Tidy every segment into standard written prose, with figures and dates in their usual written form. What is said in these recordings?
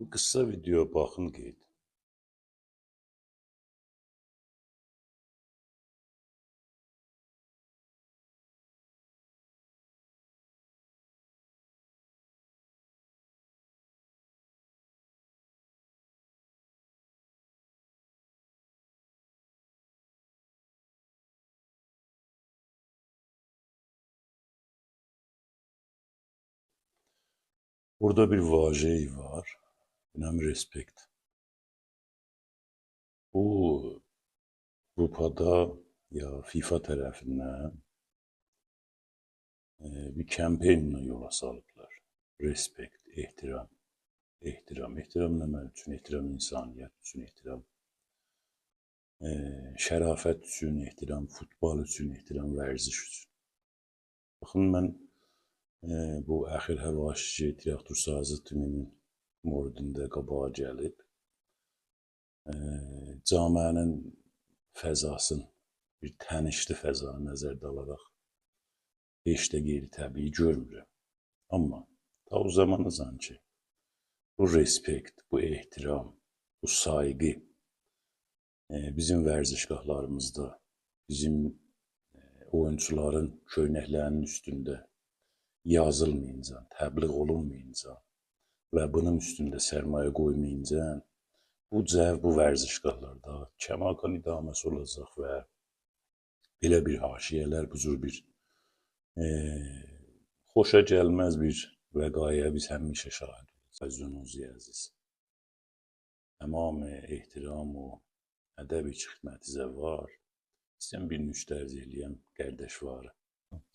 Bu qısa videoya baxın qeyd. Burada bir vacəyi var. Önəmli respekt. Bu Avropada ya FIFA tərəfindən bir kampaniya yola salıblar. Respekt, ehtiram. Ehtiram, ehtiram nə üçün? Ehtiram insaniyyət üçün, ehtiram şərafət üçün, ehtiram futbol üçün, ehtiram vərziş üçün. Baxın, mən bu əxir həvaşi traktorsazı timinin moridində qabağa gəlib, camənin fəzasını, bir tənişli fəzanı nəzərdə alaraq heç də qeyri-təbii görmürəm. Amma ta o zamanacan ki, bu respekt, bu ehtiram, bu sayğı bizim vərzişgahlarımızda, bizim oyunçuların köynəklərinin üstündə yazılmayınca, təbliğ olunmayınca və bunun üstündə sərmayə qoymayınca bu cəv bu vərzişgahlarda kəmakan idaməsi olacaq və belə bir haşiyələr, bu cür bir xoşa gəlməz bir vəqaya biz həmişə şahid olacaq. Əziz əziz, tamam ehtiram o ədəbi ki, xidmətinizə var. İstəyirəm bir nüktə ərz eləyəm, qardaş var.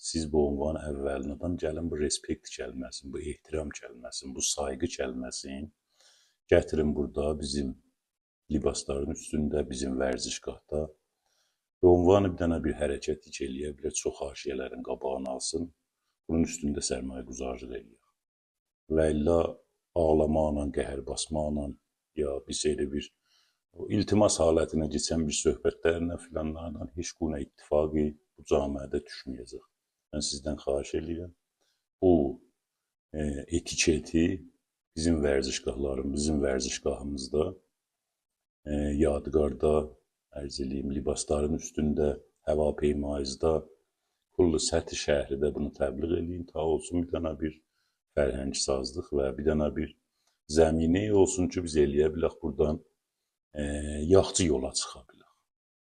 Siz bu ünvanın əvvəlini adam gəlin bu respekt kəlməsini, bu ehtiram kəlməsini, bu sayğı kəlməsini gətirin burada bizim libasların üstündə, bizim vərzişgahda. Bu ünvanı bir dənə bir hərəkət eləyə bilər, çox haşiyələrin qabağını alsın, bunun üstündə sərmayə güzarlıq eləyək. Və illa ağlamaqla, qəhər basmaqla ya bir şeydə bir iltimas halətinə keçən bir söhbətlərlə filanlarla heç quna ittifaqı bu camiədə düşməyəcək. Mən sizdən xahiş eləyirəm, bu etiketi bizim vərzişgahlarımız, bizim vərzişgahımızda, yadigarda, ərz eləyim, libasların üstündə, hava peymayızda, kullu səthi şəhridə bunu təbliğ eləyin, ta olsun bir dənə bir fərhəngsazlıq və bir dənə bir zəmini olsun ki, biz eləyə bilək buradan yaxçı yola çıxa bilək.